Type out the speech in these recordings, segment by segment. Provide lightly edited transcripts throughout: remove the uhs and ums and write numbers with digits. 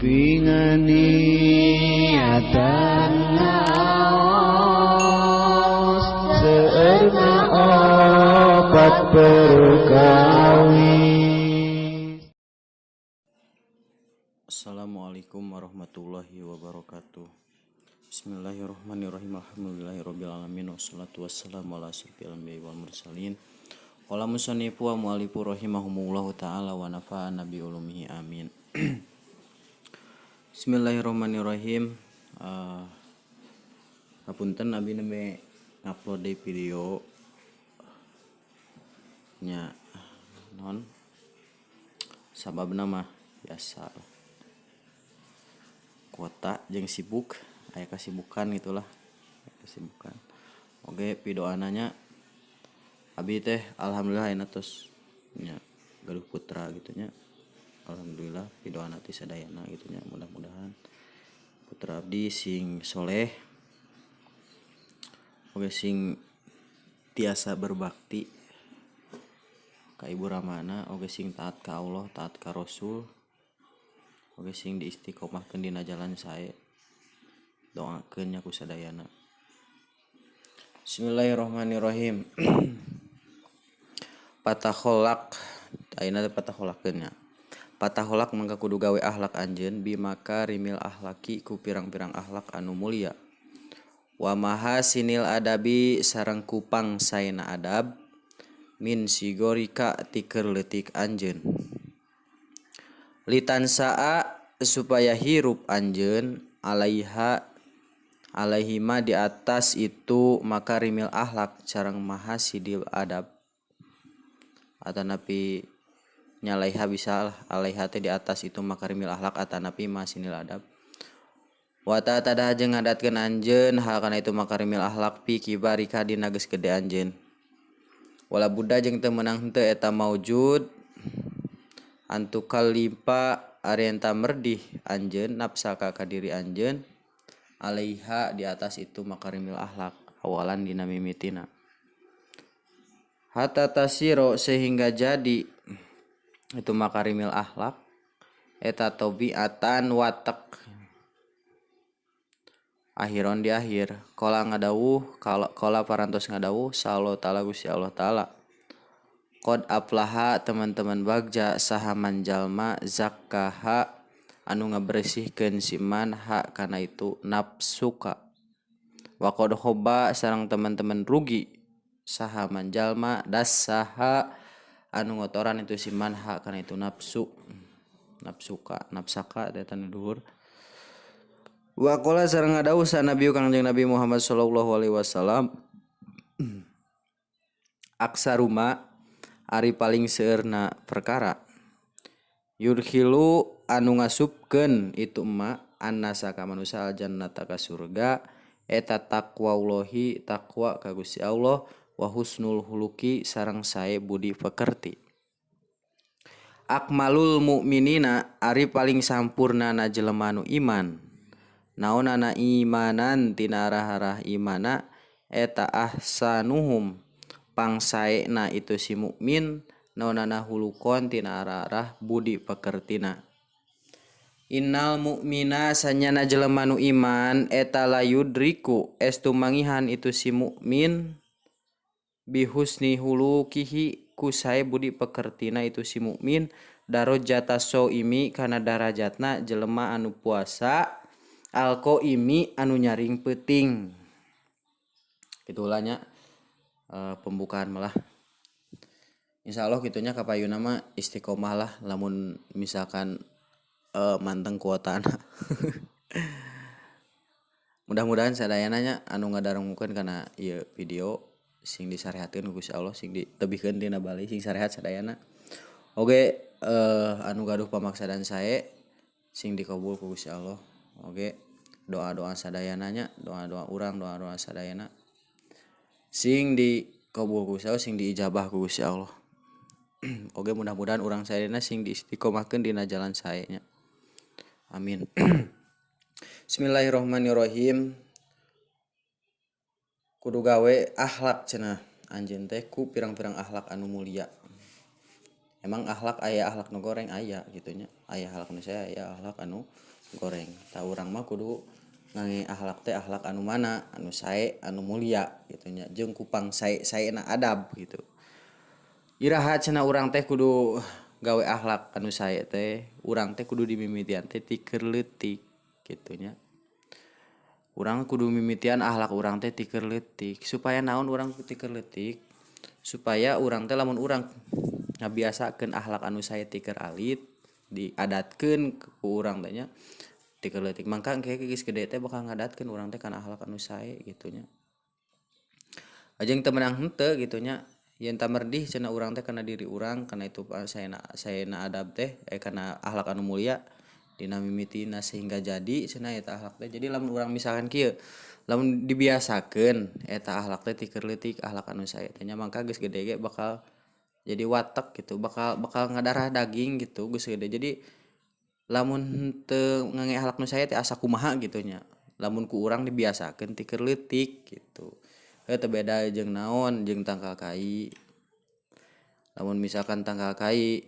Pingeniatan ngaos seueurna opat perkawis. Assalamualaikum warahmatullahi wabarakatuh. Bismillahirrahmanirrahim. Alhamdulillahirabbil alamin wassalatu wassalamu ala asyrofil anbiya'i wal mursalin. Qala musannifu wa muallifu rahimahumullahu taala wa nafa'ana bi ulumihi amin. Bismillahirrahmanirrahim. Hapunten abi nembe ngupload deui video nya non sababna mah biasa kuota jeung sibuk, aya kasibukan gitulah, kasibukan. Oke, pidoana nya abi teh alhamdulillah ayeuna tos nya gaduh putra gitu nya. Alhamdulillah pidoana ti sadayana gitu nya, mudah-mudahan putra abdi sing soleh oge sing tiasa berbakti ka ibu ramana, oge sing taat ka Allah, taat ka Rasul, oge sing diistiqomahkeun dina jalan sae. Doakeun nya ku sadayana. Bismillahirrahmanirrahim. Patakholak ayeuna teh patakholakkeun nya. Patakholak mangka kudu gawe akhlak anjeun bimakarimil akhlaki ku pirang-pirang akhlak anu mulia. Wa mahasinil adabi sareng kupang saena adab min sigorika ti keur leutik anjeun. Litansaa supaya hirup anjeun alaiha alaihima di atas itu makarimil akhlak sareng mahasidil adab. Atanapi nyalaiha bisa lah, alaiha teh di atas itu makarimil akhlak atanapi mahasinil adab. Wa ta'tada jeung ngadatkeun anjeun hal kana itu makarimil akhlak fi kibarika dina geus gede anjeun. Wala budda jeung teu meunang henteu eta maujud antukallipa ari eta merdih anjeun nafsaka ka diri anjeun alaiha di atas itu makarimil akhlak awalan dina mimitina. Hatta tasiro sehingga jadi itu makarimil akhlak eta tobiatan watek akhiron di akhir. Qala ngadawuh qala parantos ngadawuh sallallahu ta'ala Gusti Allah ta'ala. Qad aflaha teman-teman bagja saha manjalma zakkaha anu ngabersihkeun si man ha kana itu nafsuka. Wa qad khoba sareng teman-teman rugi saha manjalma dassaha anu ngotoran itu si man ha kana itu nafsu. Nafsuka nafsaka teh tanu duhur. Wa qala sareng ngadawuh sa Nabi Kangjeng Nabi Muhammad sallallahu alaihi wasallam aksaruma ari paling seueurna perkara yudkhilu anu ngasupkeun itu emma annasa ka manusia aljannata ka surga eta taqwallahi taqwa ka Gusti Allah wa husnul huluki sareng sae budi pekerti. Akmalul mukminina ari paling sampurnana jelema nu iman naonana imanan tina arah-arah imana eta ahsanuhum pangsaena itu si mukmin naonana hulukon tina arah-arah budi pekertina. Innal mukmina sanyana jelema nu iman eta layudriku estu mangihan itu si mukmin bihusni hulukihi ku sae budi pekertina itu si mukmin darajata imi kana darajatna jelema anu puasa alqaimi anu nyaring peuting. Itulah nya pembukaan malah. Insyaallah kitunya kapayuna mah istiqomah lah lamun misalkan manteng kuotana. Mudah-mudahan sadayana nya anu ngadarungukeun kana ieu video sing disarehatkeun ku Gusti Allah, sing ditebihkeun tina bali, sing sarehat sadayana. Oge anu gaduh pamaksadan sae sing dikabul ku Gusti Allah. Oge doa-doa sadayana nya, doa-doa urang, doa-doa sadayana sing dikabul ku Gusti Allah, sing diijabah ku Gusti Allah. Oge mudah-mudahan urang sadayana sing diistiqomahkeun dina jalan sae nya. Amin. Bismillahirrahmanirrahim. Kudu gawe akhlak cenah anjeun teh ku pirang-pirang akhlak anu mulia. Emang akhlak aya akhlak nu goreng aya gitu nya. Aya akhlak nu sae aya akhlak anu goreng. Tah urang mah kudu ngangge akhlak teh akhlak anu mana anu sae anu mulia gitu nya jeung kupang sae-saena adab gitu. Iraha cenah urang teh kudu gawe akhlak anu sae teh, urang teh kudu dimimitian teh ti keur leutik gitu nya. Urang kudu mimitian akhlak urang teh ti keur leutik supaya naon urang ti keur leutik supaya urang teh lamun urang ngabiasakeun akhlak anu sae ti keur alit diadatkeun ku urang teh nya ti keur leutik mangka engke geus gede teh bakal ngadatkeun urang teh kana akhlak anu sae gitu nya. Jeung teu meunang henteu gitu nya. Yen tamerdih cenah urang teh kana diri urang kana itu saena adab teh kana akhlak anu mulia dina mimitina sehingga jadi cenah eta akhlak teh. Jadi lamun urang misalkan kieu lamun dibiasakeun eta akhlak teh ti keur leutik akhlak anu sae teh nya mangka geus gede ge bakal jadi watek gitu, bakal ngadarah daging gitu geus gede. Jadi lamun henteu ngangge akhlak nu sae teh asa kumaha gitu nya. Lamun ku urang dibiasakeun ti keur leutik gitu. Teu beda jeung naon jeung tangkal kai. Lamun misalkan tangkal kai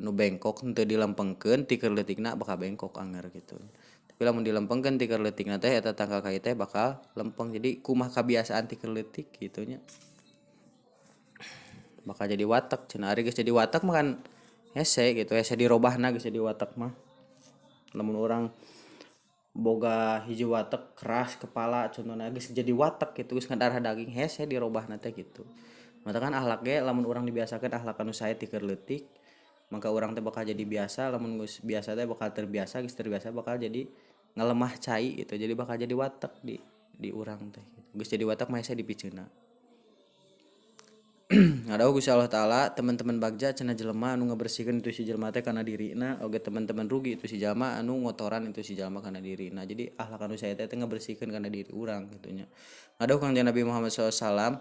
nu bengkok henteu dilempengkeun ti keur leutikna bakal bengkok anger gitu. Tapi lamun dilempengkeun ti keur leutikna teh eta tangkal kai teh bakal lempeng. Jadi kumaha kabiasaan ti keur leutik gitu nya. Bakal jadi watek cenah ari geus jadi watek mah kan hese gitu, hese dirobahna geus jadi watek mah. Lamun urang boga hiji watek keras kepala contohna geus jadi watek gitu geus ngadarah daging hese dirobahna teh gitu. Mata kan akhlak ge lamun urang dibiasakeun akhlak anu sae ti keur leutik maka urang teh bakal jadi biasa, lamun geus biasa teh bakal terbiasa, geus terbiasa bakal jadi ngalemah cai gitu. Jadi bakal jadi watek di urang teh gitu. Geus jadi watek mah hese dipiceuna. Ngadau Gusti Allah Ta'ala teman-teman bagja cenah jelema anu ngabersihkeun itu si jelema teh kana dirina oge teman-teman rugi itu si jelema anu ngotoran itu si jelema kana dirina. Jadi akhlak anu sae teh ngabersihkeun kana diri urang gitu nya. Ngadau Kangjeng Nabi Muhammad sallallahu alaihi wasallam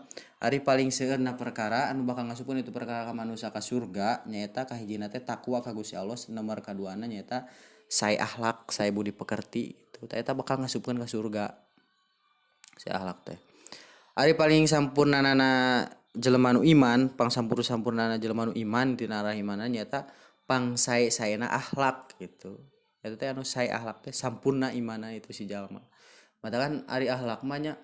ari paling seueurna perkara anu bakal ngasupkeun itu perkara ka manusia ka surga nyaeta kahijina teh takwa ka Gusti Allah, nomor kaduana nyaeta sae akhlak, sae budi pekerti gitu. Tah eta bakal ngasupkeun ka surga sae akhlak teh. Ari paling sampurnanana jelema nu iman, pang sampurna-sampurnana jelema nu iman tina arah imanna nyaeta pang sae-saena akhlak gitu. Eta teh anu sae akhlak teh sampurna imanna itu si jalma. Matakan ari akhlak mah nya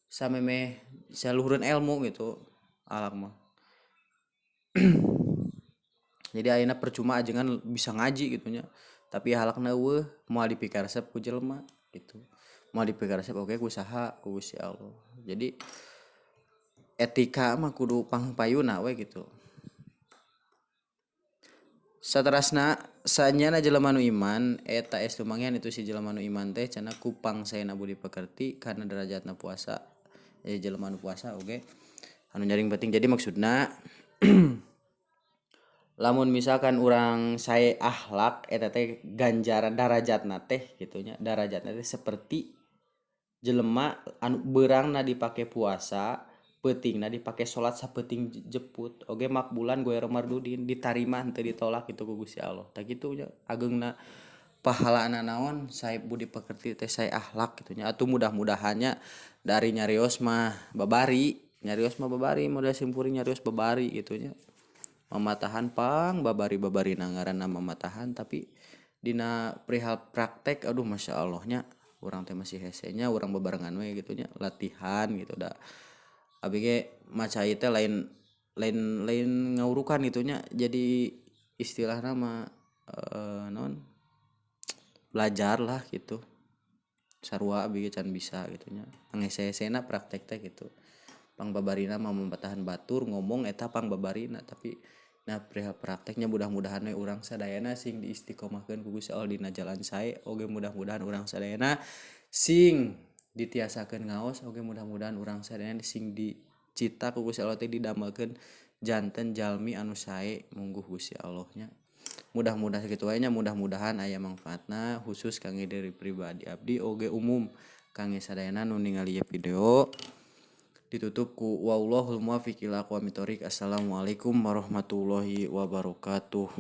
samemeh saluhureun ilmu gitu akhlak mah. Jadi ayeuna percuma ajengan bisa ngaji gitu nya, tapi akhlakna eueuh moal dipikaresep ku jelema gitu. Moal dipikaresep oge ku saha ku Gusti Allah. Jadi etika mah kudu pangpayuna we gitu. Saterasna sanyana jelema nu iman eta estu manggihan itu si jelema nu iman teh cenah kupang saena budi pekerti karena derajatna puasa. Jadi jelema nu puasa oge anu nyaring penting. Jadi maksudna lamun misalkan urang sae akhlak eta teh ganjaran darajatna teh gitu nya, darajatna teh seperti jelema anu beurangna dipake puasa peutingna dipake salat sapeuting jeput oge makbulan goer mardudin ditarima henteu ditolak gitu ku Gusti Allah. Tah kitu nya ageungna pahalana naon sae budi pekerti teh sae akhlak kitu nya. Atuh mudah-mudahannya dari nyarios mah babari, nyarios mah babari model simpuring nyarios babari kitu nya. Mamatahan pang babari-babari ngaranna mamatahan tapi dina perihal praktek aduh masya Allah nya urang teh masih hese nya urang bebarengan we gitu nya latihan gitu da. Abi ge maca ieu teh lain ngaurukan gitu nya. Jadi istilahna mah naon belajar lah gitu. Sarua abi ge can bisa gitu nya. Ngese-hesena praktek teh gitu. Pangbabarina mah mamatahan batur ngomong eta pangbabarina tapi nah perihal prakteknya mudah-mudahan we urang sadayana sing diistiqomahkeun ku Gusti Allah dina jalan sae oge mudah-mudahan urang sadayana sing ditiasakeun ngaos oge mudah-mudahan urang sadayana sing dicita ku Gusti Allah teh didamelkeun janten jalmi anu sae mungguh Gusti Allah nya. Mudah-mudahan kitu wae nya, mudah-mudahan aya mangfaatna khusus kangge diri pribadi abdi oge umum kangge sadayana nu ningali ieu video. Ditutup ku wallahul muwaffiq ila aqwamit thoriq. Assalamualaikum warahmatullahi wabarakatuh.